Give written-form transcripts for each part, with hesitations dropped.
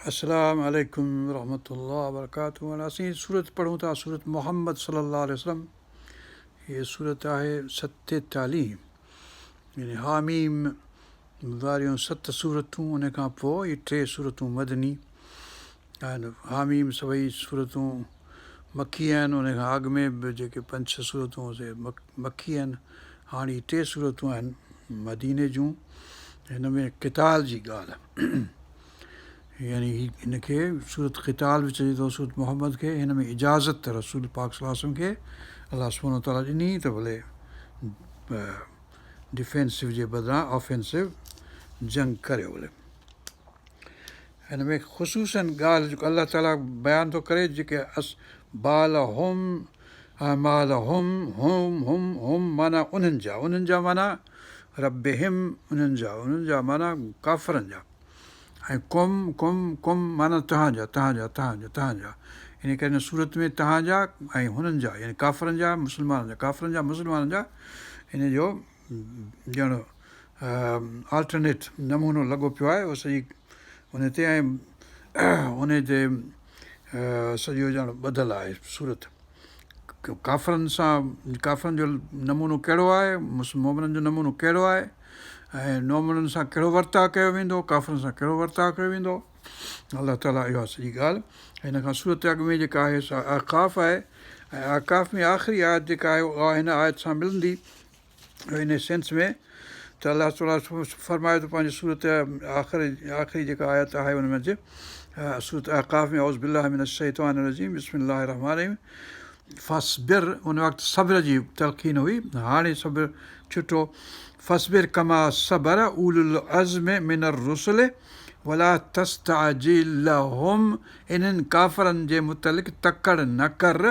السلام عليڪم ورحمة الله وبرڪاته هاڻي اسين سورت پڙهون ٿا سورت محمد صلي الله عليه وسلم هيء سورت آهي 47 يعني حاميم واريون ست سورتون ان کان پوء هي ٽي سورتون مدني آهن حاميم سڀئي سورتون مڪي آهن ان کان اڳ ۾ به جيڪي پنج ڇهه سورتون سي مڪي آهن هاڻي هي ٽي سورتون آهن مديني جون هن ۾ قتال جي ڳالهه يعني هي هن کي سورت قتال به چئجي ٿو سورت محمد کي هن ۾ اجازت رسول پاڪ صلي الله عليه وسلم کي الله سبحانه وتعاليٰ ڏني ته ڀلي ڊفينسو جي بدران آفينسو جنگ ڪريو ڀلي هن ۾ خصوصن ڳالهه جيڪو الله تعاليٰ بيان ٿو ڪري جيڪي اس بال هم مال هم هم هم هم معنيٰ انهن جا انهن جا معنيٰ ربهم انهن جا انهن جا معنيٰ ڪافرن جا ۽ ڪم ڪم ڪم معنيٰ توهان جا توهان جا توهان جا توهان جا ان ڪري هن سورت ۾ توهان جا ۽ هنن جا يعني ڪافرن جا مسلمانن جا ڪافرن جا مسلمانن جا ان جو ڄڻ آلٽرنيٽ نمونو لڳو پيو آهي اهو سڄي ان تي ۽ ان تي سڄو ڄڻ ٻڌل آهي سورت ڪافرن سان ڪافرن جو نمونو ڪهڙو آهي مومنن جو نمونو ڪهڙو آهي ۽ مومنن سان ڪهڙو ورتاء ڪيو ويندو ڪافرن سان ڪهڙو ورتاء ڪيو ويندو الله تعاليٰ اها سڄي ڳالهه هن کان سورت اڳ ۾ جيڪا آهي سا احقاف آهي ۽ احقاف ۾ آخري آيت جيڪا آهي اها هن آيت سان ملندي ان سينس ۾ ته الله تعاليٰ فرمايو ته پنهنجي سورت آخر آخري جيڪا آيت آهي ان منجه سورت احقاف ۾ اعوذ بالله من الشيطان الرجيم بسم الله الرحمن الرحيم فاصبر ان وقت صبر جي تلقين هئي هاڻي صبر ڇٽو فاصبر ڪما صبر اولو العزم من الرسل ولا تستعجل لهم انهن ڪافرن جي متعلق تڪڙ نه ڪر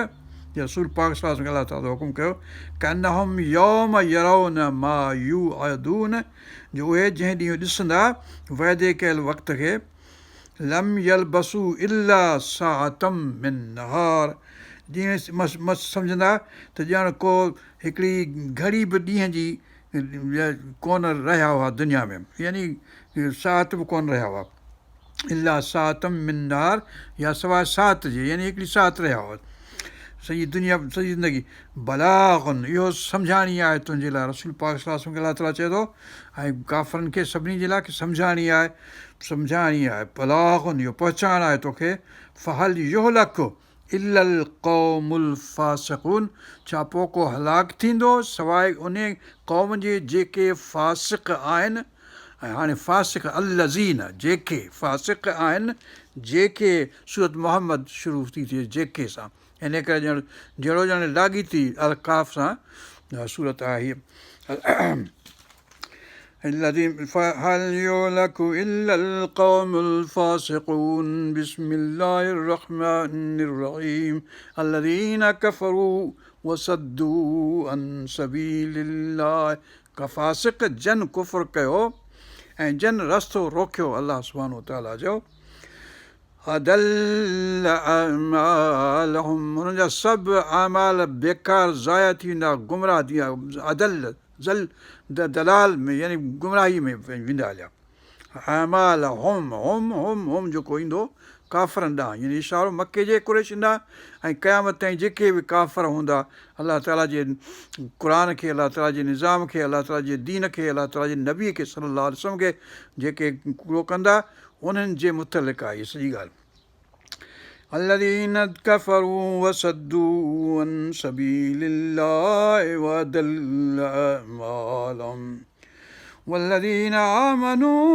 جي رسول پاڪ صلي الله عليه وسلم کي الله تعالي حڪم ڪيو ڪانهم يوم يرون ما يوعدون جو اهي جنهن ڏينهن ڏسندا وعدي ڪيل وقت کي لم يلبثوا الا ساعة من نهار جيئن مس مس سمجهندا ته ڄڻ ڪو هڪڙي گهڙي به ڏينهن جي ڪونه رهيا هئا دنيا ۾ يعني ساعت به ڪونه رهيا هئا الا ساعة من نهار يا سواء ساعت جي يعني هڪڙي ساعت رهيا هئا سڄي دنيا سڄي زندگي بلاغ اهو سمجهاڻي آهي تنهنجي لاء رسول پاڪ صلي الله عليه وسلم کي الله تعاليٰ چئي ٿو ۽ ڪافرن کي سڀني جي لاء سمجهاڻي آهي سمجهاڻي آهي بلاغ اهو پهچائڻ آهي توکي فهل يهلڪ الا القوم الفاسقون ڇا پوء ڪو هلاڪ ٿيندو سواء انهي قوم جي جيڪي فاسق آهن ۽ هاڻي فاسق الذين جيڪي فاسق آهن جيڪي سورت محمد شروع ٿي ٿئي جيڪي سان انهي ڪري ڄڻ جهڙو ڄڻ لاڳيتي الڪاف سان سورت آهي هيء الذين فهل يهلك الا القوم الفاسقون بسم الله الرحمن الرحيم الذين كفروا وصدوا عن سبيل الله فاسق جن ڪفر ڪيو ۽ جن رستو روڪيو الله سبحانه وتعالي جو اضل اعمالهم انهن جا سڀ اعمال بيڪار ضايع ٿي ويندا گمراهه ٿي ويندا اضل ضل ضلال ۾ يعني گمراهي ۾ ويندا هليا اعمالهم هم هم هم جيڪو ايندو ڪافرن ڏانهن يعني اشارو مڪي جي قريشن ڏانهن ۽ قيامت تائين جيڪي به ڪافر هوندا الله تعاليٰ جي قرآن کي الله تعاليٰ جي نظام کي الله تعاليٰ جي دين کي الله تعاليٰ جي نبي کي صلي الله عليه وسلم کي جيڪي ڪوڙو ڪندا انهن جي متعلق آهي هي سڄي ڳالهه الذين ڪفروا وصدوا عن سبيل الله واضل اعمالهم والذين آمنوا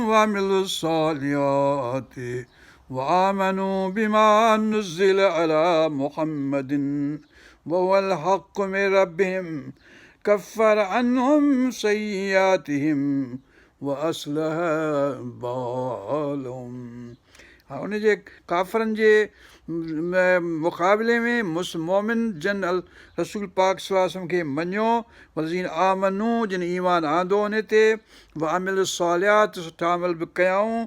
وعملوا الصالحات وآمنوا بما نزل على محمد وهو الحق من ربهم كفر عنهم سيئاتهم واصلح بالهم ها ان جي ڪافرن جي مقابلي ۾ مؤمن جن رسول پاڪ صلي الله عليه وسلم کي مڃيو والذين آمنوا جن ايمان آندو ان تي وعملوا الصالحات سٺا عمل به ڪيائون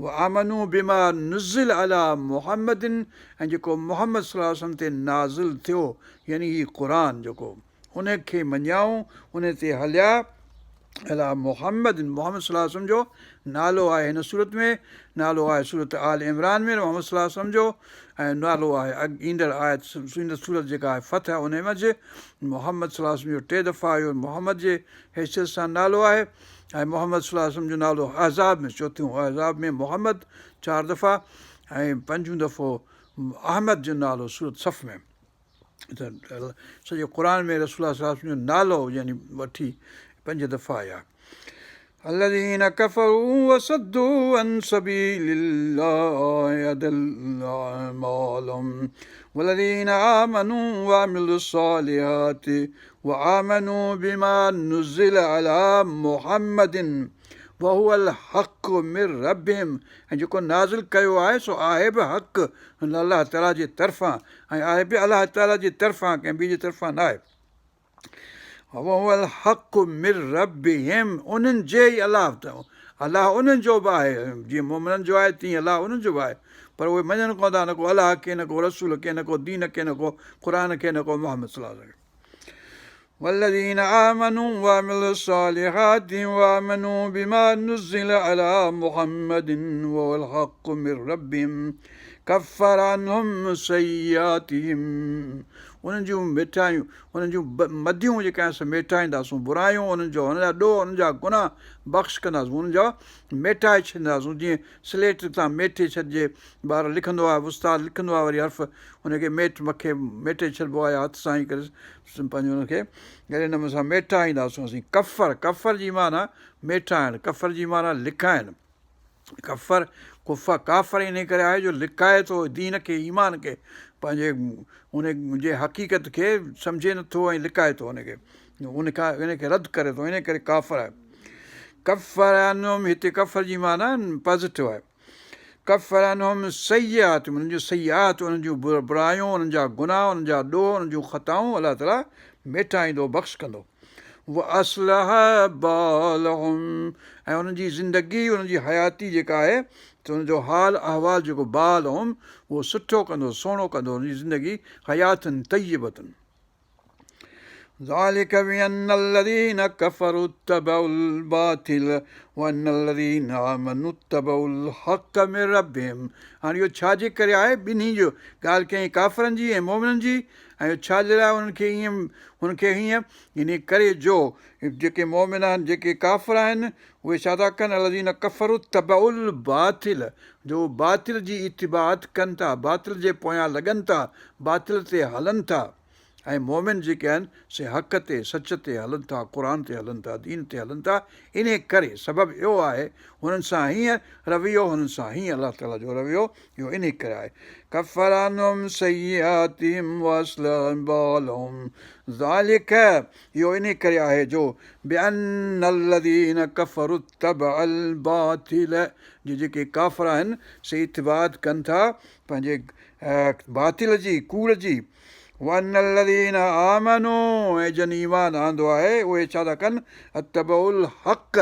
وآمنوا بما نزل علي محمد ۽ جيڪو محمد صلي الله عليه وسلم تي نازل ٿيو يعني هي قرآن جيڪو ان کي مڃيائون ان تي هليا. علي محمد محمد صلي الله عليه وسلم جو نالو آهي هن سورت ۾ نالو آهي سورت آل عمران ۾ محمد صلي الله عليه وسلم جو ۽ نالو آهي ايندڙ آيت ايندڙ سورت جيڪا آهي فتح ان منجهه محمد صلي الله عليه وسلم جو ٽي دفعا اهو محمد جي حيثيت سان نالو آهي ۽ محمد صلي الله عليه وسلم جو نالو احزاب ۾ چوٿيون احزاب ۾ محمد چار دفعا ۽ پنجون دفعو احمد جو نالو سورت صف ۾ ته سڄي قرآن ۾ رسول الله صلي الله عليه وسلم جو نالو يعني وٺي پنج دفعا آيا الذين كفروا وصدوا عن سبيل الله اضل اعمالهم والذين آمنوا وعملوا الصالحات وآمنوا بما نزل على محمد وهو الحق من ربهم ۽ جيڪو نازل ڪيو آهي سو آهي به حق الله تعالي جي طرفان ۽ آهي به الله تعاليٰ جي طرفان ڪنهن ٻئي جي طرفان نه آهي. وهو الحق من ربهم انهن جي ئي الله الله انهن جو به آهي جيئن مؤمنن جو آهي تيئن الله انهن جو به آهي پر اهي مڃن ڪونه ٿا نه ڪو الله کي نه ڪو رسول کي نه ڪو دين کي نه ڪو قرآن کي نه ڪو محمد صلي الله عليه وسلم والذين آمنوا وعملوا الصالحات وآمنوا بما نزل على محمد وهو الحق من ربهم ڪفر عنهم سيئاتهم انهن جون مٺايون انهن جون مديون جيڪي آهن سي ميٽائينداسون برايون انهن جو انهن جا ڏوهه انهن جا گناهه بخش ڪنداسون انهن جا ميٽائي ڇڏينداسون جيئن سليٽ تان ميٽي ڇڏجي ٻار لکندو آهي استاد لکندو آهي وري حرف ان کي ميٽ مکي ميٽي ڇڏبو آهي يا هٿ سان ئي ڪري پنهنجو ان کي اهڙي نموني سان ميٽائينداسون اسين ڪفر ڪفر جي معنيٰ ميٽائڻ ڪفر جي معنيٰ لڪائڻ ڪفر ڪفر ڪافر ان ڪري آهي جو لڪائي ٿو دين کي ايمان کي پنهنجي ان جي حقيقت کي سمجهي نٿو ۽ لڪائي ٿو ان کي ان کان ان کي رد ڪري ٿو ان ڪري ڪافر آهي ڪفر عنهم هتي ڪفر جي معنيٰ پازيٽو آهي ڪفر عنهم سيئاتهم انهن جون سيئات انهن جون برايون انهن جا گناهه انهن جا ڏوهه انهن جون خطائون الله تعالي ميٽائيندو بخش ڪندو واصلح بالهم ۽ انهن جي زندگي انهن جي حياتي جيڪا آهي ته ان جو حال احوال جيڪو بالهم اهو سٺو ڪندو سهڻو ڪندو انهن جي زندگي حيات طيبة ذلک بأن الذين ڪفروا اتبعوا الباطل وان الذين آمنوا اتبعوا الحق من ربهم هاڻي اهو ڇا جي ڪري آهي ٻنهي جو ڳالهه ڪيائين ڪافرن جي ۽ مؤمنن جي ۽ اهو ڇا جي لاء انهن کي ائين هن کي هيئن انهي ڪري جو جيڪي مؤمن آهن جيڪي ڪافر آهن اهي ڇا ٿا ڪن الذين ڪفروا اتبعوا الباطل جو باطل جي اتباعت ڪن ٿا باطل جي پويان لڳن ٿا باطل تي هلن ٿا ۽ مؤمن جيڪي آهن سي حق تي، سچ تي، هلن ٿا، قرآن تي هلن ٿا، دين تي هلن ٿا، انهي ڪري سبب اهو آهي هنن سان هيئن رويو هنن سان هيئن الله تعالي جو رويو اهو انهي ڪري آهي ڪفر عنهم سيئاتهم واصلح بالهم ذلڪ اهو انهي ڪري آهي جو بأن الذين ڪفروا اتبعوا الباطل جو جيڪي ڪافر آهن سي اتباعت ڪن ٿا پنهنجي باطل جي، ڪوڙ جي، وان الذين آمنوا ۽ جن ايمان آندو آهي اهي ڇا ٿا ڪن اتبعوا الحق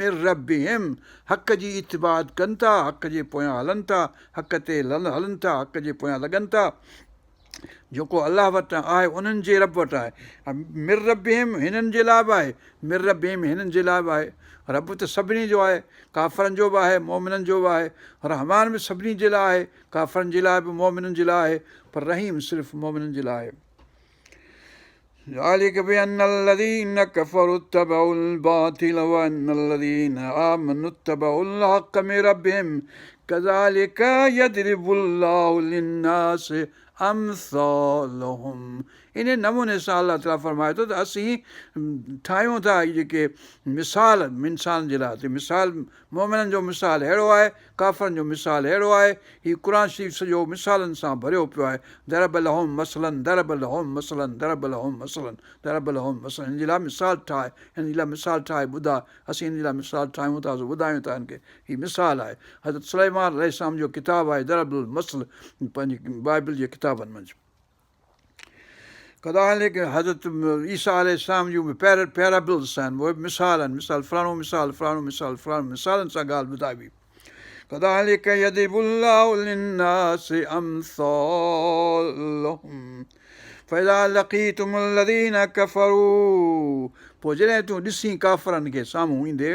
من ربهم حق جي اتباعت ڪن ٿا حق جي پويان هلن ٿا حق تي هلن ٿا حق جي پويان لڳن ٿا جيڪو الله وٽان آهي انهن جي رب وٽان آهي من ربهم هنن جي لاء به آهي من ربهم هنن جي لاء به آهي رب ته سڀني جو آهي ڪافرن جو به آهي مؤمنن جو به آهي رحمان به سڀني جي لاء آهي ڪافرن جي لاء به مؤمنن جي لاء آهي پر رحيم صرف مؤمنن جي لاء آهي. ذلک بأن الذين ڪفروا اتبعوا الباطل وان الذين آمنوا اتبعوا الحق من ربهم ڪذلک يضرب الله للناس امثالهم انهيء نموني سان الله تعاليٰ فرمائي ٿو ته اسين ٺاهيون ٿا هي جيڪي مثال انسان جي لاء مثال مؤمنن جو مثال ههڙو آهي، ڪافرن جو مثال ههڙو آهي، هي قرآن شريف سڄو مثالن سان ڀريو پيو آهي، ضرب لهم مثلا ضرب لهم مثلا ضرب لهم مثلا ضرب لهم مثلا هن جي لاء مثال ٺاهه، هن جي لاء مثال ٺاهي ٻڌاء، اسين هن جي لاء مثال ٺاهيون ٿا سو ٻڌايون ٿا هن کي، هي مثال آهي. حضرت سليمان عليه السلام جو ڪتاب آهي ضرب المثل پنهنجي بائبل جي ڪتابن منجهه. ڪذالڪ حضرت عيسيٰ عليه السلام جون به پيرابلز آهن اهي به مثال آهن مثال فلاڻو مثال فلاڻو مثال فلاڻو مثالن سان ڳالهه ٻڌائبي ڪذالڪ يضرب الله للناس امثالهم فاذا لقيتم الذين ڪفروا پوء جڏهن تون ڏسين ڪافرن کي سامهون ايندي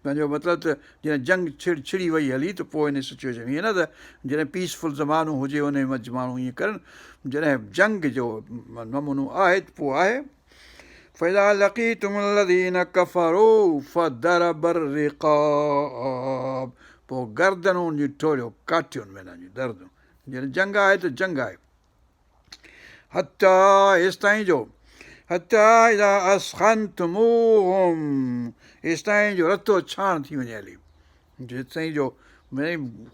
پنهنجو مطلب ته جڏهن جنگ ڇڙ ڇڙي وئي هلي ته پوء ان سچوئيشن ائين نه ته جڏهن پيس فل زمانو هجي ان منجهه ماڻهو ائين ڪرن جڏهن جنگ جو نمونو آهي ته پوء آهي فاذا لقيتم الذين ڪفروا فضرب الرقاب پوء گردنون جون ٽوڙيو ڪاٽيو انهن جون گردنون جڏهن جنگ آهي ته جنگ آهي حتيٰ ايستائين جو حتيٰ اذا اثخنتموهم ايستائين جو رتو ڇاڻ ٿي وڃي هلي جيستائين جو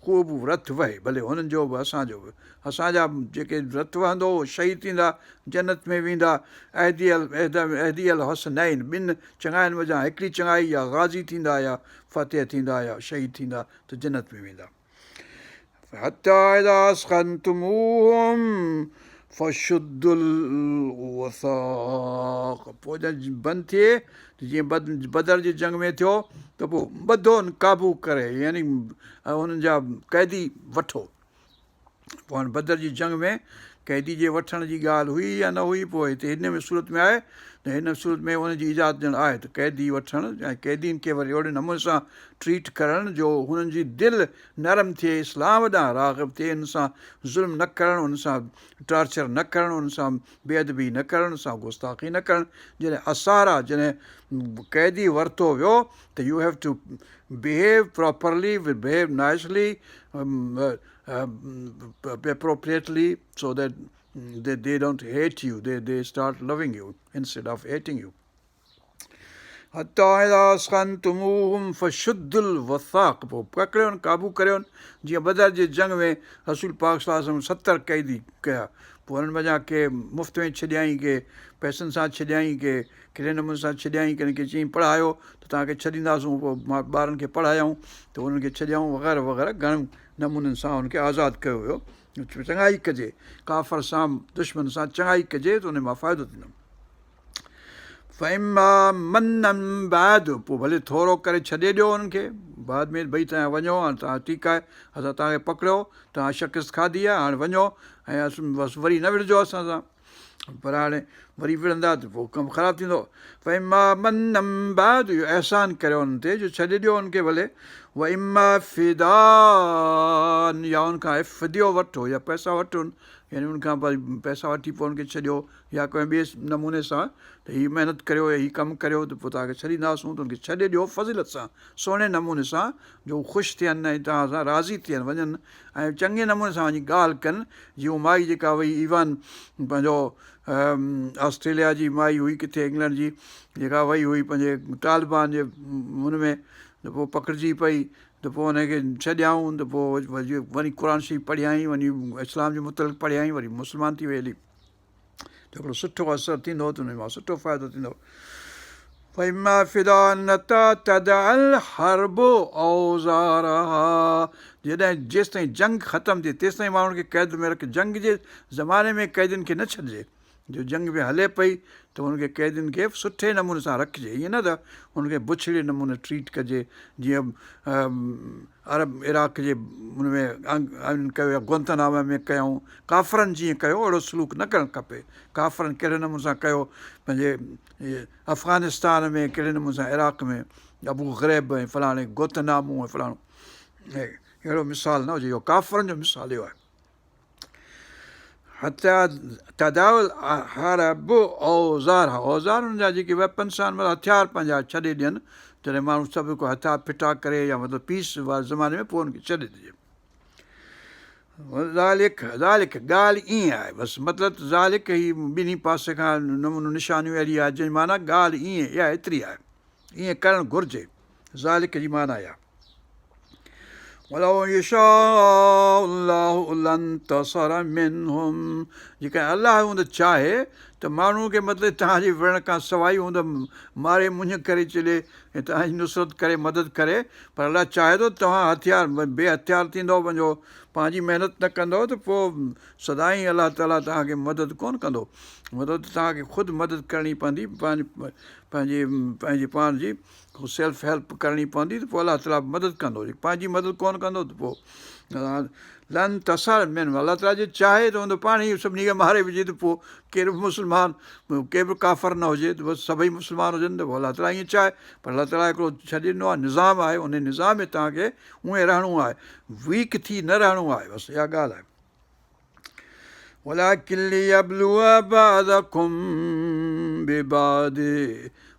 خوب رت وهي ڀلي هنن جو به اسان جو به اسان جا جيڪي رت وهندو اهو شهيد ٿيندا جنت ۾ ويندا احدي احدي الحسنين ٻن چڱاين منجهان هڪڙي چڱائي يا غازي ٿيندا يا فاتح ٿيندا يا شهيد ٿيندا ته جنت ۾ ويندا حتي اذا اثخنتموهم فشدوا الوثاق پوء جڏهن بند ٿئي ته جيئن بدر جي جنگ ۾ ٿيو ته پوء ٻڌو قابو ڪري يعني انهن جا قيدي وٺو پوء هاڻي بدر جي جنگ ۾ قيدي جي وٺڻ جي ڳالهه هئي يا نه هئي پوء هتي هن ۾ سورت ۾ آهي ته هن سورت ۾ ان جي اجازت ڏيڻ آهي ته قيدي وٺڻ ۽ قيدين کي وري اهڙي نموني سان ٽريٽ ڪرڻ جو هنن جي دل نرم ٿئي اسلام ڏانهن راغب ٿئي انهن سان ظلم نه ڪرڻ انهن سان ٽارچر نه ڪرڻ انهن سان بي ادبي نه ڪرڻ انهن سان گستاخي نه ڪرڻ جڏهن اسارا جڏهن قيدي ورتو ويو ته you have to behave properly behave nicely appropriately so that they don't hate you they start loving you instead of hating you حتي اذا اثخنتموهم فشدوا الوثاق پوء پڪڙيون قابو ڪريون جيئن بدر جي جنگ ۾ رسول پاڪ صلي الله عليه وسلم ستر قيدي ڪيا پوء انهن منجهان ڪي مفت ۾ ڇڏيائين ڪي پئسن سان ڇڏيائين ڪي ڪهڙي نموني سان ڇڏيائين ڪن کي چيائين پڙهايو ته توهان کي ڇڏينداسون پوء ٻارن کي پڙهايائون ته انهن کي ڇڏيائون وغيره وغيره گهڻن نمونن سان ان کي آزاد ڪيو ويو. چڱائي ڪجي، ڪافر سان دشمن سان چڱائي ڪجي ته ان مان فائدو ٿيندو. فاما منا بعد پوء ڀلي ٿورو ڪري ڇڏي ڏيو انهن کي بعد ۾ ڀئي توهان وڃو هاڻي توهان ٺيڪ آهي اسان توهان کي پڪڙيو توهان شڪست کاڌي آهي هاڻي وڃو ۽ بس وري نه وڙهجو اسان سان پر هاڻي وري وڙهندا ته پوء ڪم خراب ٿيندو. فاما منا بعد اهو احسان ڪريو انهن تي جو ڇڏي ڏيو انهن کي ڀلي واما فداء يا ان کان فديو وٺو يا پئسا وٺو يعني ان کان پئسا وٺي پوء ان کي ڇڏيو يا ڪنهن ٻئي نموني سان ته هي محنت ڪريو يا هي ڪم ڪريو ته پوء توهان کي ڇڏينداسون ته ان کي ڇڏي ڏيو فضيلت سان سهڻي نموني سان جو هو خوش ٿين ۽ توهان سان راضي ٿين وڃن ۽ چڱي نموني سان وڃي ڳالهه ڪن جيئن هو مائي جيڪا وئي ايوان پنهنجو آسٽريليا جي مائي هئي ڪٿي انگلنڊ جي جيڪا وئي هئي پنهنجي طالبان جي هن ۾ ته پوء پڪڙجي پئي ته پوء هن کي ڇڏيائون ته پوء وري قرآن شريف پڙهيائين وڃي اسلام جي متعلق پڙهيائين وري مسلمان ٿي وئي هلي ته هڪڙو سٺو اثر ٿيندو ته ان مان سٺو فائدو ٿيندو فاما فداء حتي تضع الحرب اوزارها جڏهن جيستائين جنگ ختم ٿئي تيستائين ماڻهن کي قيد ۾ رک جنگ جي زماني ۾ قيدين کي نه ڇڏجي جو جنگ به هلي پئي ته ان کي قيدين کي سٺي نموني سان رکجي ائين نه ته ان کي بڇڙي نموني ٽريٽ ڪجي جيئن عرب عراق جي ان ۾ انهن ڪيو يا گوانتانامو ۾ ڪيائون ڪافرن جيئن ڪيو اهڙو سلوڪ نه ڪرڻ کپي ڪافرن ڪهڙي نموني سان ڪيو پنهنجي افغانستان ۾ ڪهڙي نموني سان عراق ۾ ابو غريب ۽ فلاڻي گوانتانامو ۽ فلاڻو اهڙو مثال نه هجي اهو ڪافرن جو مثال اهو آهي حتي تضع الحرب اوزارها اوزار انهن جا جيڪي ويپنس آهن مطلب هٿيار پنهنجا ڇڏي ڏين جڏهن ماڻهو سڀ ڪو هٿيار ڦٽا ڪري يا مطلب پيس واري زماني ۾ پوء ان کي ڇڏي ڏجي ذالڪ ذالڪ ڳالهه ائين آهي بس مطلب ذالڪ هي ٻنهي پاسي کان نمونو نشانيون اهڙي آهي جنهن معنيٰ ڳالهه ائين اها ايتري آهي ائين ڪرڻ گهرجي ذالڪ جي معنيٰ اها ولو يشاء الله لانتصر منهم جيڪڏهن الله هوند چاهي ته ماڻهو کي مطلب توهان جي وڙهڻ کان سواء ئي هوند ماري منڃ ڪري ڇڏي ۽ توهان جي نصرت ڪري مدد ڪري پر الله چاهي ٿو توهان هٿيار بي هٿيار ٿيندؤ پنهنجو پنهنجي محنت نه ڪندؤ ته پوء سدائين الله تعاليٰ توهان کي مدد ڪونه ڪندو مطلب ته توهان کي خود مدد ڪرڻي پوندي پنهنجي پنهنجي پاڻ جي سيلف هيلپ ڪرڻي پوندي ته پوء الله تعاليٰ مدد ڪندو جي پنهنجي مدد ڪونه ڪندو ته پوء لانتصر منهم الله تعاليٰ جي چاهي ته هوند پاڻ ئي سڀني کي ماري وجهي ته پوء ڪير به مسلمان ڪير به ڪافر نه هجي ته بس سڀئي مسلمان هجن ته پوء الله تعاليٰ ائين چاهي پر الله تعاليٰ هڪڙو ڇڏي ڏنو آهي نظام آهي ان نظام ۾ توهان کي اونئين رهڻو آهي ويڪ ٿي نه رهڻو آهي بس اها ڳالهه آهي ولڪن ليبلو بعضڪم ببعض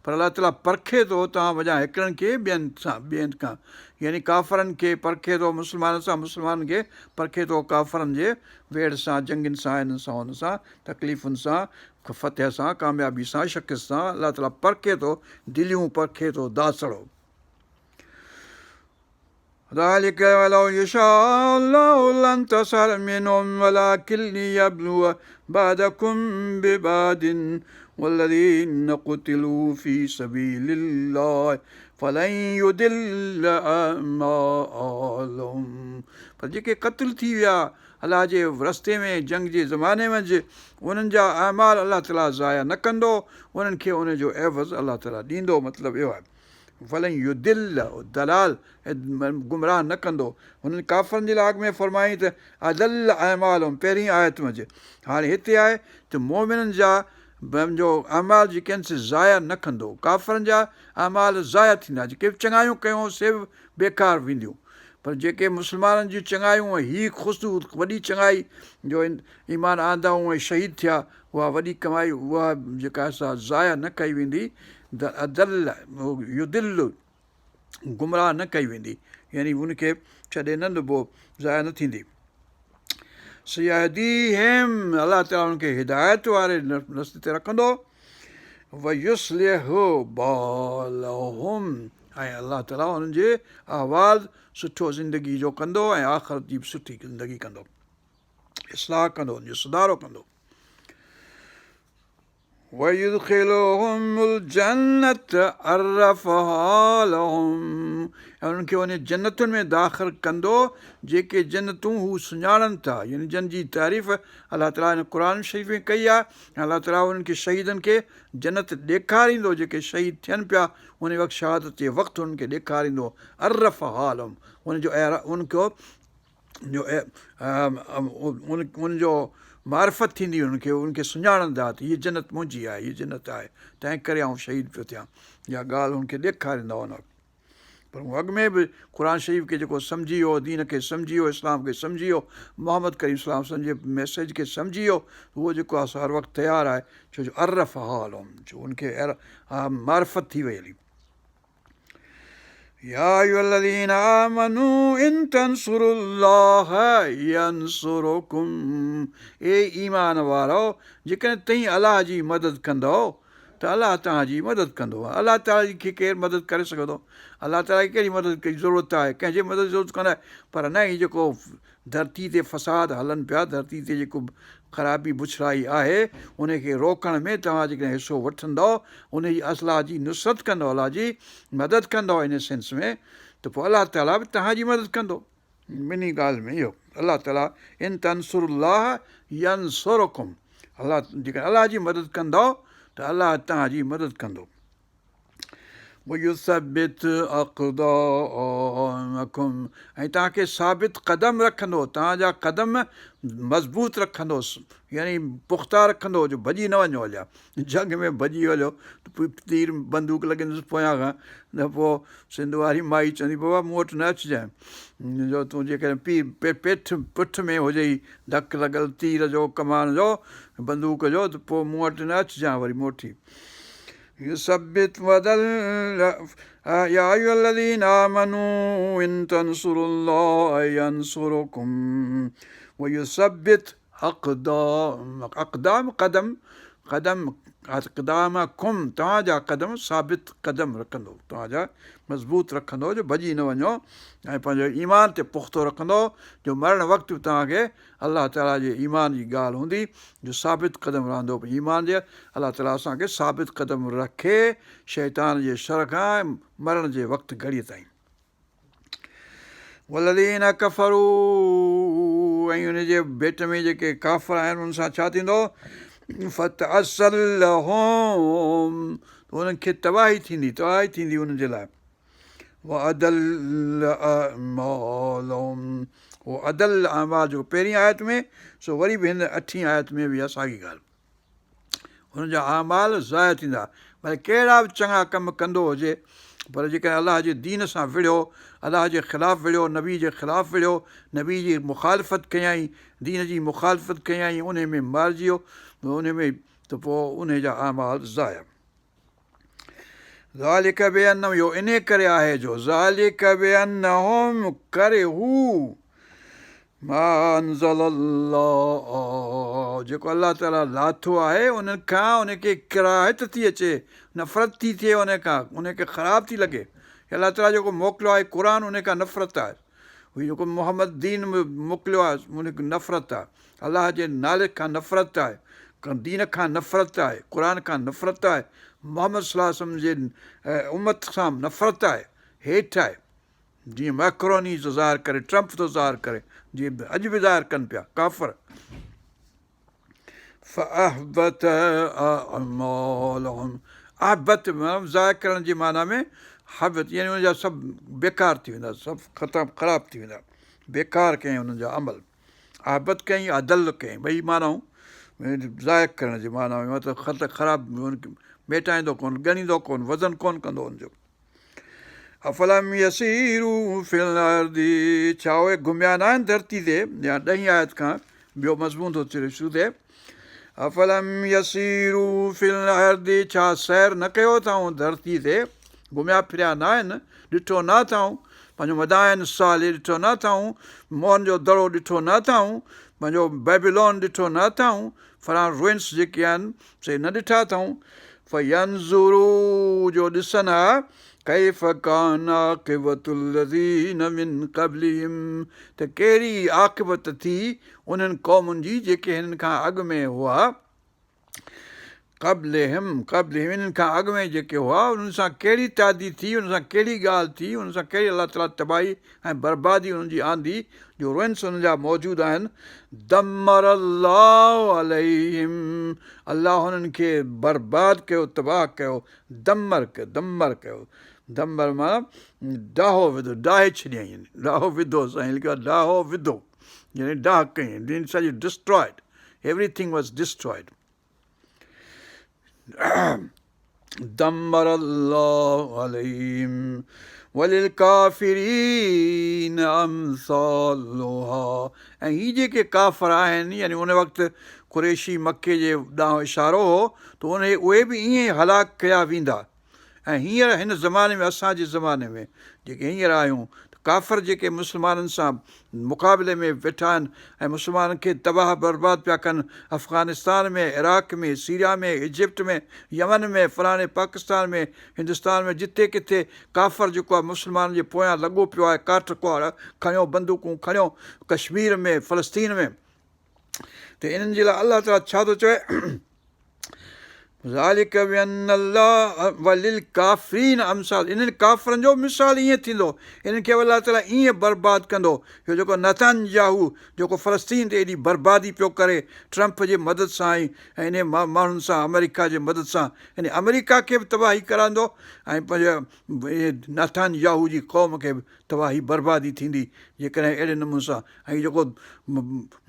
پر الله تعاليٰ پرکي ٿو توهان منجهان هڪڙن کي ٻين سان ٻين کان يعني ڪافرن کي پرکي ٿو مسلمانن سان مسلمانن کي پرکي ٿو ڪافرن جي ويڙهه سان جنگين سان هنن سان هن سان تڪليفن سان فتح سان ڪاميابي سان شڪست سان الله تعاليٰ پرکي ٿو دليون پرکي ٿو داسڙو ذلک ولو يشاء الله لانتصر منهم ولڪن ليبلو بعضڪم ببعض والذين قتلوا في سبيل الله فلن يضل اعمالهم پر جيڪي قتل ٿي ويا الله جي رستي ۾ جنگ جي زماني منجه انهن جا اعمال الله تعالي ضايع نه ڪندو انهن کي ان جو عوض الله تعالي ڏيندو مطلب اهو آهي فلن يضل ضلال گمراهه نه ڪندو. هنن ڪافرن جي لاء اڳ ۾ فرمايائين ته اضل اعمالهم پهرين آيت منجه هاڻي هتي آهي ته مؤمنن جا جو اعمال جيڪي آهن سي ضايع نه ڪندو ڪافرن جا اعمال ضايع ٿيندا جيڪي به چڱايون ڪيون سي به بيڪار وينديون پر جيڪي مسلمانن جون چڱايون ۽ هي خصوص وڏي چڱائي جو ايمان آندائون ۽ شهيد ٿيا اها وڏي ڪمائي اها جيڪا سا ضايع نه ڪئي ويندي اضل يضل گمراهه نه ڪئي ويندي يعني ان کي ڇڏي نه ڏبو ضايع نه ٿيندي سيهديهم الله تعاليٰ ان کي هدايت واري رستي تي رکندو ويصلح بالهم ۽ الله تعاليٰ انهن جي احوال سٺو زندگي جو ڪندو ۽ آخرت جي به سٺي زندگي ڪندو اصلاح ڪندو ان جو سڌارو ڪندو ويدخلهم الجنة عرفها لهم ۽ انهن کي انهن جنتن ۾ داخل ڪندو جيڪي جنتون هو سڃاڻن ٿا يعني جن جي تعريف الله تعاليٰ هن قرآن شريف ۾ ڪئي آهي ۽ الله تعاليٰ انهن کي شهيدن کي جنت ڏيکاريندو جيڪي شهيد ٿين پيا ان وقت شهادت جي وقت انهن کي ڏيکاريندو عرفها لهم ان جو ان کي جو ان جو معرفت ٿيندي انهن کي ان کي سڃاڻندا ته هيء جنت منهنجي آهي هيء جنت آهي تنهن ڪري آئون شهيد پيو ٿيان اها ڳالهه ان کي ڏيکاريندا ان وقت پر هو اڳ ۾ به قرآن شريف کي جيڪو سمجهي ويو دين کي سمجهي ويو اسلام کي سمجهي ويو محمد ڪريم صلي الله عليه وسلم جي ميسيج کي سمجهي ويو اهو جيڪو آهي سو هر وقت تيار آهي ڇو جو عرفها لهم جو ان کي معرفت ٿي وئي هلي يا ايها الذين آمنوا ان تنصروا الله ينصرڪم اي ايمان وارؤ جيڪڏهن تئين الله جي مدد ڪندؤ ته الله توهان جي مدد ڪندو الله تعالي کي ڪير مدد ڪري سگهندو الله تعالي کي ڪهڙي مدد جي ضرورت آهي ڪنهن جي مدد جي ضرورت ڪونه آهي پر نه هي جيڪو ڌرتي تي فساد هلن پيا، ڌرتي تي جيڪو خرابي بڇڙائي آهي، ان کي روڪڻ ۾ توهان جيڪڏهن حصو وٺندؤ، ان جي الله جي نصرت ڪندؤ، الله جي مدد ڪندؤ ان سينس ۾ ته پوء الله تعاليٰ به توهان جي مدد ڪندو. ٻنهي ڳالهين ۾ اهو الله تعاليٰ ان تنصروا الله ينصرڪم الله جيڪڏهن الله جي مدد ڪندؤ ته الله توهان جي مدد ڪندو. ويثبت اقدامڪم ۽ توهان کي ثابت قدم رکندو، توهان جا قدم مضبوط رکندو يعني پختا رکندو جو ڀڄي نه وڃو هليا جنگ ۾ ڀڄي هليو ته تير بندوق لڳندس پويان کان ته پوء سنڌ واري مائي چوندي بابا مون وٽ نه اچجانء جو تون جيڪڏهن پيٺ پٺ ۾ هجئي ڌڪ لڳل تير جو ڪمان جو بندوق جو ته پوء مون وٽ نه اچجانء وري موٽي يثبت يا ايها الذين آمنوا ان تنصروا الله ينصركم ويثبت اقدام اقدام قدم قدم اقدامڪم توهان جا قدم ثابت قدم رکندو توهان جا مضبوط رکندو جو ڀڄي نه وڃو ۽ پنهنجو ايمان تي پختو رکندو جو مرڻ وقت به توهان کي الله تعاليٰ جي ايمان جي ڳالهه هوندي جو ثابت قدم رهندو به ايمان جي الله تعاليٰ اسان کي ثابت قدم رکي شيطان جي شر کان مرڻ جي وقت گهڙيء تائين. والذين ڪفروا ۽ ان جي ڀيٽ ۾ جيڪي ڪافر آهن انهن سان ڇا ٿيندو فتعسا لهم انهن کي تباهي ٿيندي تباهي ٿيندي انهن جي لاء واضل اعمالهم اهو اضل اعمال جيڪو پهرين آيت ۾ سو وري به هن اٺين آيت ۾ به اها ساڳي ڳالهه. هن جا اعمال ضايع ٿيندا. ڀلي ڪهڙا به چڱا ڪم ڪندو هجي پر جيڪڏهن الله جي دين سان وڙهيو، الله جي خلاف وڙهيو، نبي جي خلاف وڙهيو، نبي جي مخالفت ڪيائين، دين جي مخالفت ڪيائين، انهي ۾ مارجي ويو، انهي ۾ ته پوء انهي جا اعمال ضايع. ذلڪ بأنهم اهو انهي ڪري آهي جو ذلڪ بأنهم ڪرهوا ما انزل الله جيڪو الله تعالي لاٿو آهي ان کان ان کي ڪراهت ٿي اچي نفرت ٿي ٿئي ان کان ان کي خراب ٿي لڳي الله تعالي جيڪو موڪليو آهي قرآن ان کان نفرت آهي هي جيڪو محمد دين موڪليو آهي ان کي نفرت آهي الله جي نالي کان نفرت آهي، دين کان نفرت آهي، قرآن کان نفرت آهي، محمد صلي الله عليه وسلم جي امت سان نفرت آهي، هيٺ آهي. جيئن ميڪروني ٿو ظاهر ڪري، ٽرمپ ٿو ظاهر ڪري، جيئن اڄ به ظاهر ڪن پيا ڪافر. فاحبط اعمالهم احبط معنيٰ ضايع ڪرڻ جي معنيٰ ۾ حبط يعني ان جا سڀ بيڪار ٿي ويندا، سڀ ختم خراب ٿي ويندا، بيڪار ڪيائين انهن جا عمل. احبط ڪيائين اضل ڪيائين ٻئي معنائون ضايع ڪرڻ جي معنيٰ ۾ مطلب خط خراب ميٽائيندو ڪونه ڳڻيندو ڪونه وزن ڪونه ڪندو ان جو افلم يسيروا في الارض ڇا اهي گهميا نه آهن ڌرتي تي يا ڏهين آيت کان ٻيو مضمون ٿو ٿئي شروع ٿئي افلم يسيروا في الارض ڇا سير نه ڪيو اٿائون ڌرتي تي گهميا ڦريا نه آهن ڏٺو نه اٿائون پنهنجو مدائن صالح ڏٺو نه اٿائون موهن جو دڙو ڏٺو نه اٿائون پنهنجو بيبيلون ڏٺو نه اٿائون فلان روئنس جيڪي آهن سي نه ڏٺا اٿائون فينظروا جو ڏسن ها ڪيف ڪان عاقبت الذين من قبلهم ته ڪهڙي عاقبت ٿي انهن قومن جي جيڪي هنن کان اڳ ۾ هئا، قبلهم، قبلهم، انهن کان اڳ ۾ جيڪي هئا انهن سان ڪهڙي تعدي ٿي، انهن سان ڪهڙي ڳالهه ٿي، انهن سان ڪهڙي الله تعاليٰ تباهي ۽ بربادي انهن جي آندي جو روئنس انهن جا موجود آهن، دمر الله عليهم، الله انهن کي برباد ڪيو، تباهه ڪيو، دمر ڪيو، دمر ڪيو، دمر معنيٰ ڊاهو وڌو، ڊاهي ڇڏيائين، ڊاهو وڌو سائين لکيو آهي ڊاهو وڌو. يعني ڊاهه ڪئين يعني سڄي destroyed everything was destroyed دمر الله عليهم وللڪافرين امثالها ۽ هي جيڪي ڪافر آهن يعني ان وقت قريشي مڪي جي ڏانهن اشارو هو ته ان اهي به ائين هلاڪ ڪيا ويندا ۽ هينئر هن زماني ۾ اسان جي زماني ۾ جيڪي هينئر آهيون ته ڪافر جيڪي مسلمانن سان مقابلي ۾ ويٺا آهن ۽ مسلمانن کي تباهه برباد پيا ڪن Afghanistan ۾ Iraq ۾ Syria ۾ Egypt ۾ Yemen ۾ فلاڻي پاڪستان ۾ هندستان ۾ جتي ڪٿي ڪافر جيڪو آهي مسلمانن جي پويان لڳو پيو آهي ڪاٺ ڪهاڙا کڻيو بندوقون کڻيو ڪشمير ۾ فلسطين ۾ ته انهن جي لاء الله تعاليٰ ڇا ٿو چوي ذلڪ بأن الله وللڪافرين امثال انهن ڪافرن جو مثال ائين ٿيندو انهن کي الله تعاليٰ ائين برباد ڪندو جو جيڪو نتن ياهو جيڪو فلسطين تي ايڏي بربادي پيو ڪري ٽرمپ جي مدد سان ۽ انهي ماڻهن سان آمريڪا جي مدد سان يعني آمريڪا کي به تباهي ڪرائيندو ۽ پنهنجي نتن ياهو جي قوم کي به تباهي بربادي ٿيندي جيڪڏهن اهڙي نموني سان ۽ جيڪو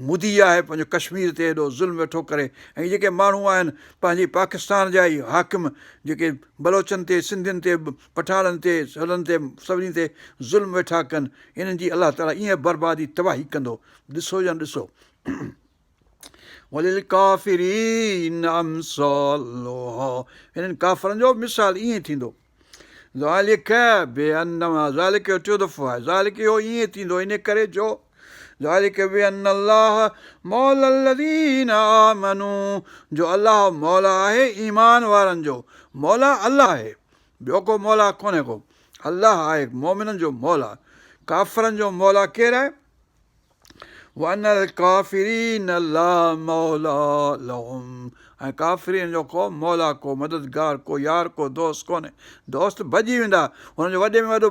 مودي آهي پنهنجو ڪشمير تي ايڏو ظلم ويٺو ڪري ۽ جيڪي ماڻهو آهن پنهنجي پاڪستان جا ئي حاڪم جيڪي بلوچن تي سنڌين تي پٺاڻن تي سندن تي سڀني تي ظلم ويٺا ڪن انهن جي الله تعالي ائين بربادي تباهي ڪندو ڏسو يا ڏسو وللڪافرين امثالها انهن ڪافرن جو مثال ائين ٿيندو ذلڪ بأن ذلڪ جو ٽيون دفعو آهي ذلڪ اهو ائين ٿيندو ان ڪري جو ذلڪ بأن الله مولا الذين آمنوا جو الله مولا آهي ايمان وارن جو مولا الله آهي ٻيو ڪو مولا ڪونهي ڪو الله آهي مومنن جو مولا ڪافرن جو مولا ڪير آهي وان الڪافرين لا مولا لهم ۽ ڪافرين جو ڪو مولا ڪو مددگار ڪو يار ڪو دوست ڪونهي دوست ڀڄي ويندا هن جو وڏي ۾ وڏو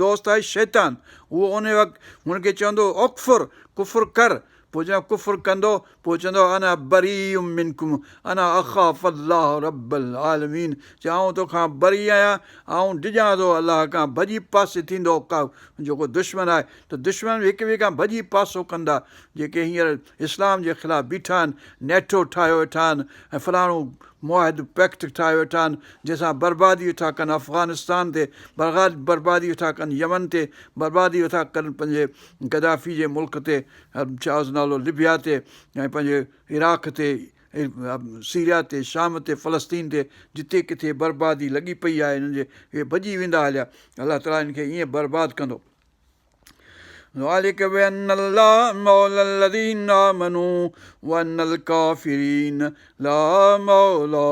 دوست آهي شيطان اهو ان وقت هن کي چوندو اڪفر ڪفر ڪر پوء جڏهن ڪفر ڪندو پوء چوندو انا بريء منڪم انا اخاف الله رب العالمين چي آئون توکان بري آهيان آئون ڊڄان ٿو الله کان ڀڄي پاسي ٿيندو ڪا جيڪو دشمن آهي ته دشمن به هڪ ٻئي کان ڀڄي پاسو ڪندا جيڪي هينئر اسلام جي خلاف بيٺا آهن نيٽو ٺاهيو ويٺا آهن ۽ فلاڻو معاهدو پيڪٽ ٺاهي ويٺا آهن جنهن سان بربادي ويٺا ڪن افغانستان تي بربادي ويٺا ڪن يمن تي بربادي ويٺا ڪن پنهنجي گدافي جي ملڪ تي ڇا هوس نالو لبيا تي ۽ پنهنجي عراق تي سيريا تي شام تي فلسطين تي جتي ڪٿي بربادي لڳي پئي آهي هنن جي اهي ڀڄي ويندا هليا الله تعاليٰ هن کي ائين برباد ڪندو ذلک بأن الله مولي الذين آمنوا وأن الڪافرين لا مولي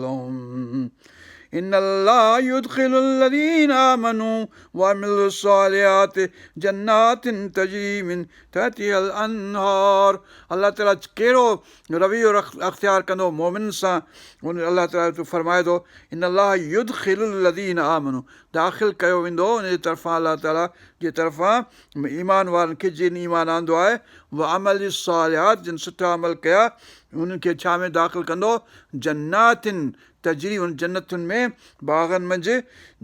لهم ان الله يدخل الذين آمنوا وعملوا الصالحات جنات تجري من تحتها الانهار الله تعالي ڪهڙو رويو اختيار ڪندو مؤمنن سان ان الله تعالي فرمائي ٿو ان الله يدخل الذين آمنوا داخل ڪيو ويندو ان جي طرفان الله تعالي جي طرفان ايمان وارن کي جن ايمان آندو آهي وعملوا الصالحات جن سٺا عمل ڪيا انهن کي ڇا ۾ داخل ڪندو جنات تجري ان جنتن ۾ باغن منجهه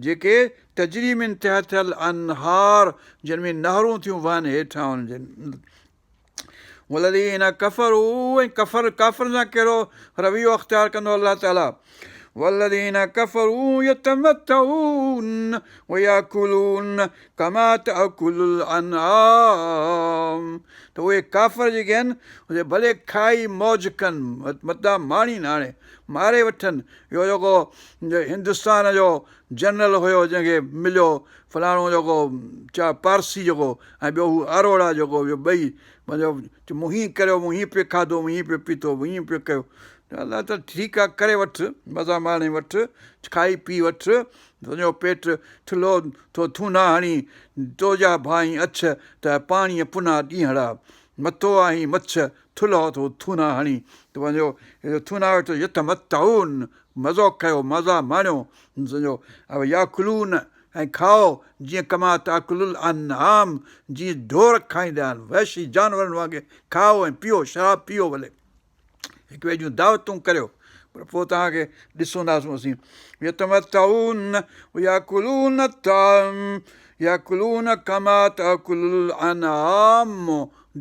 جيڪي تجري من تحتها الانهار جن ۾ نهرون ٿيون وهن هيٺان انهن جي والذين ڪفروا ۽ ڪفر ڪافرن سان ڪهڙو رويو اختيار ڪندو الله تعالي والذين ڪفروا يتمتعون وياڪلون ڪما تاڪل الانعام ته اهي ڪافر جيڪي آهن اهي ڀلي کائي موج ڪن متان ماڻين هاڻي ماري وٺن اهو جيڪو هندستان جو جنرل هيو جنهن کي مليو فلاڻو جيڪو ڇا پارسي جيڪو ۽ ٻيو هو اروڙا جيڪو اهي ٻئي پنهنجو مون هيئن ڪريو مون هيئن پئي کاڌو مون هيئن پئي پيتو مون هيئن پئي ڪيو الله ته ٺيڪ آهي ڪري وٺ مزا ماڻي وٺ کائي پي وٺ تنهنجو پيٽ ٿلهو ٿو ٿونا هڻي تو جا ڀائين اڇ ته پاڻيء پنا ڏينهڙا متو آهين مڇ ٿلهو ٿو ٿونا هڻي ته پنهنجو ٿونا ويٺو يتمتعون مزو ڪيو مزا ماڻيو سمجهو وياڪلون ۽ کائو جيئن ڪما تاڪل الانعام جيئن ڍور کائيندا آهن وحشي جانورن وانگي کائو ۽ پيئو شراب پيئو ڀلي هڪ ٻئي جون دعوتون ڪريو پر پوء توهان کي ڏسنداسون اسين يتمتعون وياڪلون الطعام ياڪلون ڪما تاڪل الانعام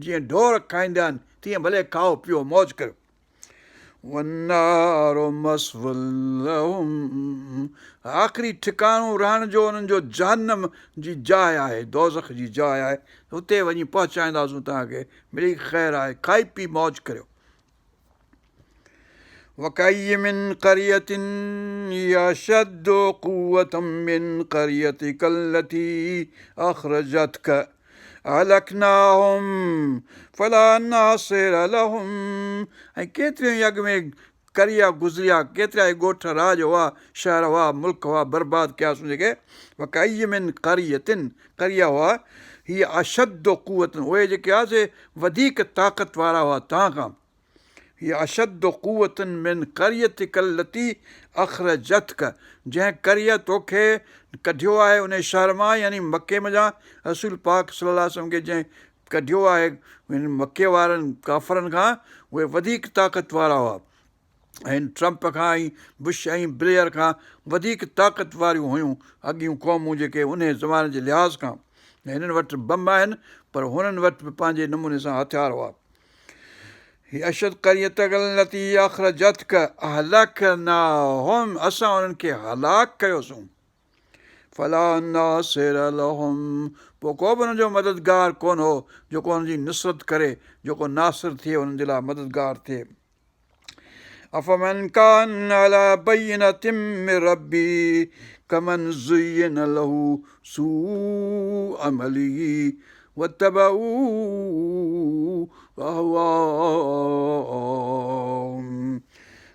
جيئن ڍور کائيندا آهن تيئن ڀلي کائو پيئو موج ڪريو والنار مثوي لهم آخري ٺڪاڻو رهڻ جو انهن جو جهنم جي جاء آهي، دوزخ جي جاء آهي، اتي وڃي پهچائينداسون توهان کي، مڙئي خير آهي، کائي پي موج ڪريو. وڪاين من قرية هي اشد قوة من قريتك التي اخرجتك اهلڪناهم فلا ناصر لهم ۽ ڪيتريون ئي اڳ ۾ قريا گذريا، ڪيترا ئي ڳوٺ راڄ هئا، شهر هئا، ملڪ هئا، برباد ڪياسون جيڪي وڪاين من قرية قريه هئا، هي اشد قوة اهي جيڪي هئا سي وڌيڪ طاقت وارا هئا توهان کان. هي اشد قوة من قريتک التي اخرجتک جنهن قريه توکي ڪڍيو آهي انهي شهر مان يعني مڪي منجهان رسول پاڪ صلي الله عليه وسلم کي جنهن ڪڍيو آهي هن مڪي وارن ڪافرن کان اهي وڌيڪ طاقت وارا هئا ۽ هن ٽرمپ کان ۽ بش ۽ بليئر کان وڌيڪ طاقت واريون هيون اڳيون قومون جيڪي انهي زماني جي لحاظ کان هنن وٽ بم آهن پر هنن وٽ به پنهنجي نموني سان هٿيار هئا. هي اشد قريتک التي اخرجتک اهلڪناهم اسان انهن کي هلاڪ ڪيوسون فلا ناصر لهم پوء ڪو به انهن جو مددگار ڪونه هو جيڪو انهن جي نصرت ڪري جيڪو ناصر ٿئي انهن جي لاء مددگار ٿئي افمن ڪان علي بينة من ربه ڪمن زين له سوء عمله واتبعوا اهواءهم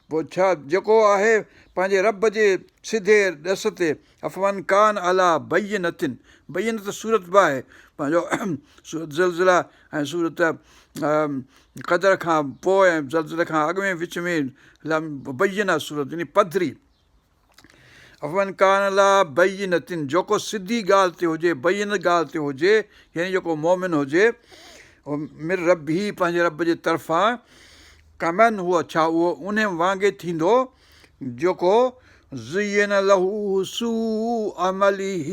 پوء ڇا جيڪو آهي پنهنجي رب جي سڌي ڏس تي افمن ڪان علي بينة بينة سورت به آهي پنهنجو سورت زلزله ۽ سورت قدر کان پوء ۽ زلزلي کان اڳ ۾ وچ ۾ بينة سورت يعني پڌري افمن ڪان علي بينة جيڪو سڌي ڳالهه تي هجي بين ڳالهه تي هجي يعني جيڪو مومن هجي من ربه پنهنجي رب جي طرفان ڪمن هو ڇا اهو انهي وانگي ٿيندو جيڪو زين له سوء عمله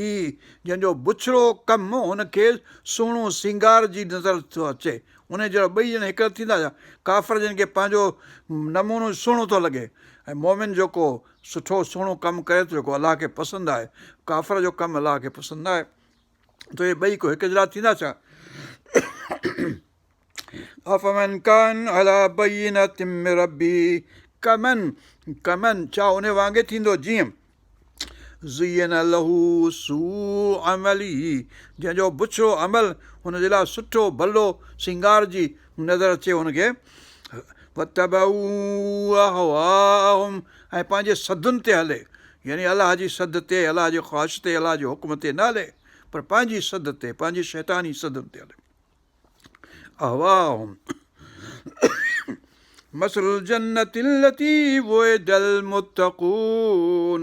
جنهن جو بڇڙو ڪم هن کي سهڻو سينگار جي نظر ٿو اچي انهي جهڙو ٻئي ڄڻا هڪڙا ٿيندا ڇا؟ ڪافر جن کي پنهنجو نمونو سهڻو ٿو لڳي ۽ مؤمن جيڪو سٺو سهڻو ڪم ڪري ٿو جيڪو الله کي پسند آهي ڪافر جو ڪم الله کي پسند ناهي ته اهي ٻئي ڪو هڪ جهڙا ٿيندا ڇا؟ افمن ڪان علي بينة من ربه ڪمن ڪمن ڇا ان وانگي ٿيندو جيئن زين له سوء عمله جنهن جو بڇڙو عمل هن جي لاء سٺو ڀلو سينگار جي نظر اچي هن کي واتبعوا اهواءهم ۽ پنهنجي سڌن تي هلي يعني الله جي سڌ تي الله جي خواهش تي الله جي حڪم تي نه هلي پر پنهنجي سڌ تي پنهنجي شيطاني سڌن تي هلي اهواءهم مثل الجنة التي وعد المتقون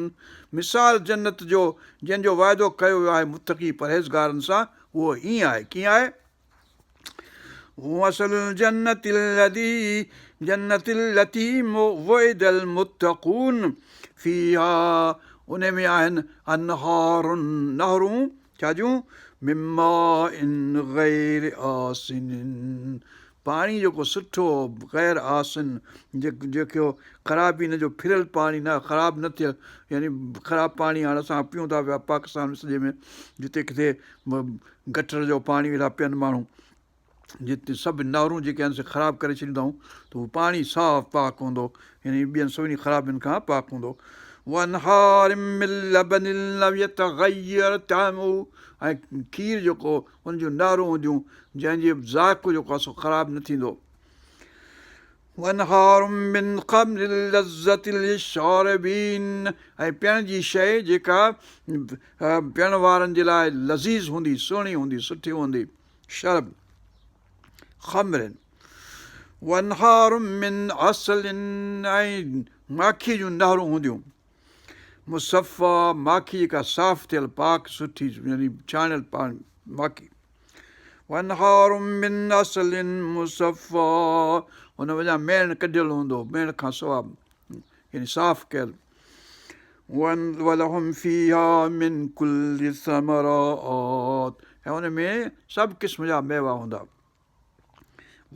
مثال جنت جو جنهن جو وعدو ڪيو ويو آهي متقي پرهيزگارن سان اهو ائين آهي ڪيئن آهي مثل الجنة الذي جنة التي وعد المتقون فيها ان ۾ آهن انهار نهرون ڇا جون؟ من ماء غير آسن پاڻي جيڪو سٺو غير آسن جيڪو خرابي نه جو ڦريل پاڻي نه خراب نه ٿيل يعني خراب پاڻي هاڻ اسان پيون ٿا پيا پاڪستان ۾ سڄي ۾ جتي ڪٿي گٽر جو پاڻي ويٺا پين ماڻهو جتي سڀ نهرون جيڪي آهن سي خراب ڪري ڇڏيون اٿائون ته هو پاڻي صاف پاڪ هوندو يعني ٻين سڀني خرابين کان پاڪ هوندو وانهار من لبن لم يتغير طعمه ۽ کير جيڪو ان جون نهرون هونديون جنهن جي ذائقو جيڪو آهي سو خراب نه ٿيندو وانهار من خمر لذة للشاربين ۽ پيئڻ جي شيء جيڪا پيئڻ وارن جي لاء لذيذ هوندي سهڻي هوندي سٺي هوندي شرب خمر وانهار من عسل ۽ ماکيء جون نهرون هونديون مصفا ماکي جيڪا صاف ٿيل پاڪ سٺي يعني ڇاڻيل پاڻي ماکي وانهار من عسل مصفا ان منجهان ميڻ ڪڍيل هوندو ميڻ کان سوا يعني صاف ڪيل ولهم فيها من ڪل الثمرات ۽ ان ۾ سڀ قسم جا ميوا هوندا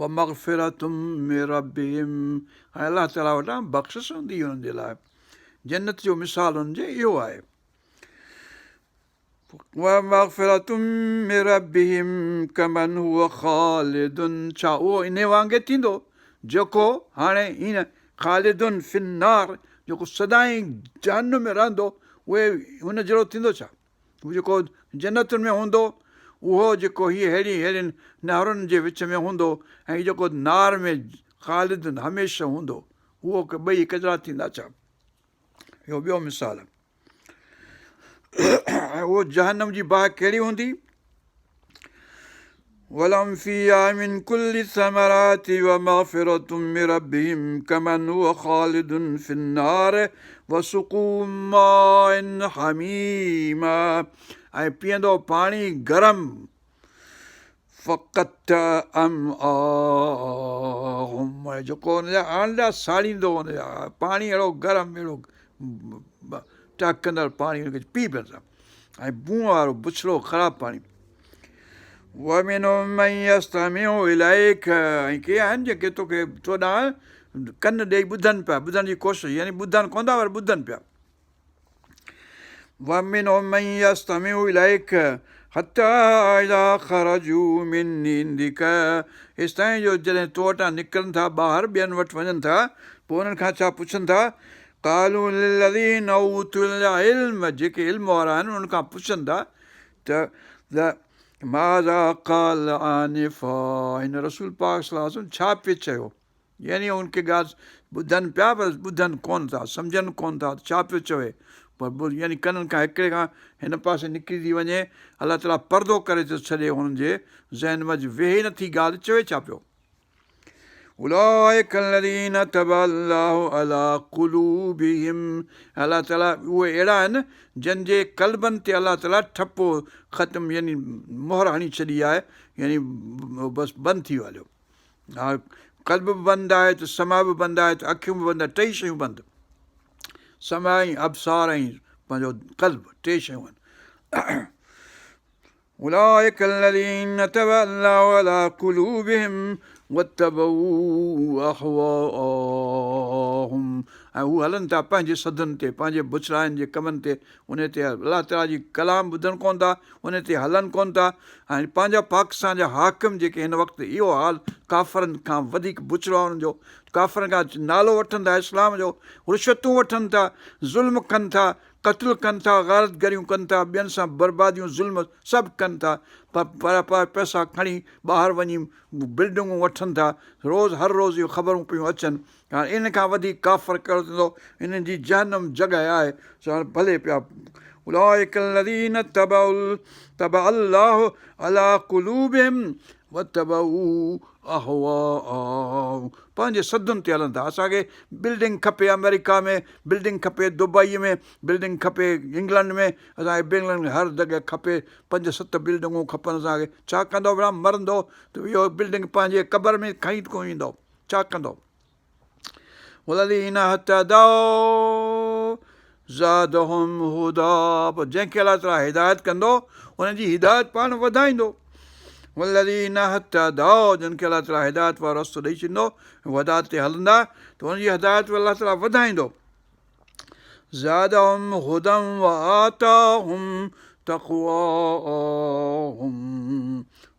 ومغفرة من ربهم ۽ الله تعالي وٽان بخشش هوندي انهن جي لاء جنت جو مثال انهن جي اهو آهي ومغفرة من ربهم ڪمن هو خالد ڇا اهو انهي وانگي ٿيندو جيڪو هاڻي هين خالد في النار جيڪو سدائين جهنم ۾ رهندو اهي هن جهڙو ٿيندو ڇا هو جيڪو جنتن ۾ هوندو اهو جيڪو هي ههڙين ههڙين نهرن جي وچ ۾ هوندو ۽ هي جيڪو نار ۾ خالد هميشه هوندو اهو ٻئي هڪ جهڙا ٿيندا ڇا اهو ٻيو مثال ۽ اهو جهنم جي باهه ڪهڙي هوندي؟ ولهم فيها من ڪل الثمرات ومغفرة من ربهم ڪمن هو خالد في النار وسقوا ماء حميما ۽ پيئندو پاڻي گرم فقطع امعاءهم ۽ جيڪو ان جا آنڊا ساڙيندو ان جا پاڻي اهڙو گرم اهڙو ٽهڪندڙ پاڻي ان کي پي پيا ٿا ۽ بونء وارو بڇڙو خراب پاڻي ومنهم من يستمع اليڪ ۽ ڪي آهن جيڪي توکي تو ڏانهن ڪن ڏيئي ٻڌن پيا ٻڌڻ جي ڪوشش يعني ٻڌن ڪونه ٿا پر ٻڌن پيا ومنهم من يستمع اليڪ حتي اذا خرجوا من عندڪ ايستائين جو جڏهن تو وٽان نڪرن ٿا ٻاهر ٻين وٽ وڃن ٿا پوء انهن کان ڇا پڇن ٿا قالوا للذين اوتوا العلم جيڪي علم وارا آهن انهن کان پڇن ٿا ته ماذا قال آنفا هن رسول پاڪ صلي الله عليه وسلم ڇا پئي چيو يعني ان کي ڳالهه ٻڌن پيا پر ٻڌن ڪونه ٿا، سمجهن ڪونه ٿا ته ڇا پيو چوي. پر يعني ڪنن کان هڪڙي کان هن پاسي نڪري ٿي وڃي، الله تعاليٰ پردو ڪري ٿو ڇڏي هنن جي ذهن منجهه ويهي نٿي ڳالهه چوي ڇا پيو. اولئک الذين طبع الله علي قلوبهم الله تعاليٰ اهي اهڙا آهن جن جي قلبن تي الله تعاليٰ ٺپو ختم يعني مهر هڻي ڇڏي آهي. يعني بس بند ٿي ويو هليو. هاڻ قلب به بند آهي ته سمع به بند آهي ته اکيون به بند آهن، ٽئي شيون بند، سمع ۽ ابصار ۽ پنهنجو قلب، ٽي شيون آهن. اولئک الذين طبع الله علي قلوبهم واتبعوا اهواءهم ۽ هو هلن ٿا پنهنجي سڌن تي، پنهنجي بڇڙاين جي ڪمن تي، انهي تي الله تعاليٰ جي ڪلام ٻڌن ڪونه ٿا، انهي تي هلن ڪونه ٿا ۽ پنهنجا پاڪستان جا حاڪم جيڪي هن وقت اهو حال ڪافرن کان وڌيڪ بڇڙو آهي انهن جو، ڪافرن کان نالو وٺن ٿا اسلام جو، رشوتون وٺن ٿا، ظلم ڪن ٿا، قتل ڪن ٿا، غارت گريون ڪن ٿا، ٻين سان برباديون ظلم سڀ ڪن ٿا، پر پئسا کڻي ٻاهر وڃي بلڊنگون وٺن ٿا، روز هر روز اهي خبرون پيون اچن، هاڻ ان کان وڌيڪ ڪافر ڪهڙو ٿيندو، انهن جي جهنم جڳهه آهي، سو هاڻ ڀلي پيا اولئک الذين طبع الله علي قلوبهم واتبعوا اهواءهم پنهنجي سڌن تي هلن ٿا. اسان کي بلڊنگ کپي آمريڪا ۾ بلڊنگ کپي دبئي ۾ بلڊنگ کپي انگلنڊ ۾ اسان کي بلڊنگ هر جڳهه کپي پنج ست بلڊنگون کپن اسان کي ڇا ڪندؤ ڀلا مرندؤ ته اهو بلڊنگ پنهنجي قبر ۾ کڻي ڪونه ويندؤ ڇا ڪندؤ والذين اهتدوا زادهم هديٰ پوء جنهن کي الله تعالي هدايت ڪندو ان جي هدايت پاڻ وڌائيندو والذين اهتدوا جن کي الله تعالي هدايت وارو رستو ڏئي ڇڏيندو هدايت تي هلندا ته ان جي هدايت الله تعالي وڌائيندو زادهم هدى وآتاهم تقواهم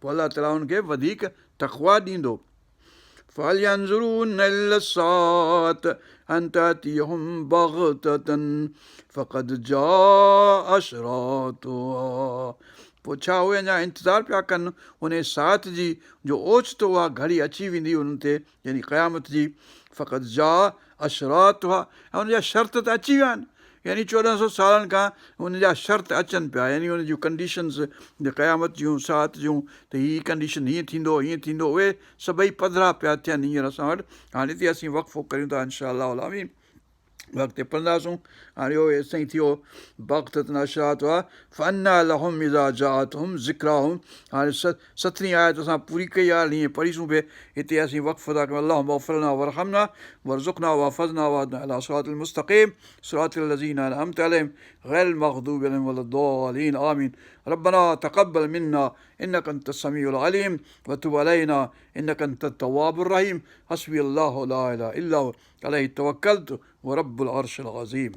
پوء الله تعالي ان کي وڌيڪ تقوا ڏيندو فهل ينظرون الا الساعة ان تاتيهم بغتة فقد جاء اشراطها پوء ڇا اهي اڃا انتظار پيا ڪن انهي ساعت جي جو اوچتو اها گهڙي اچي ويندي انهن تي يعني قيامت جي فقد جاء اشراطها ۽ ان جا شرط ته اچي ويا آهن يعني 1400 سالن کان ان جا شرط اچن پيا يعني ان جون ڪنڊيشنز قيامت جون ساعت جون ته هي ڪنڊيشن هيئن ٿيندو هيئن ٿيندو اهي سڀئي پڌرا پيا ٿين هينئر اسان وٽ هاڻي هتي اسين وقفو ڪريون ٿا انشاء الله العظيم اڳتي پڙهنداسون هاڻي اهو ايستائين ٿيو بغتة اشراطها فاني لهم اذا جاءتهم ذڪراهم هاڻي سترهين آيت اسان پوري ڪئي آهي هاڻي هيء پڙهيسون به هتي اسين وقف ٿا ڪيون اللهم اغفر لنا وارحمنا وارزقنا واحفظنا واهدنا الي صراط المستقيم صراط الذين انعمت عليهم غير المغضوب عليهم ولا الضالين آمين ربنا تقبل منا انك انت السميع العليم وتب علينا انك انت التواب الرحيم حسبي الله لا اله الا هو عليه توكلت ورب العرش العظيم.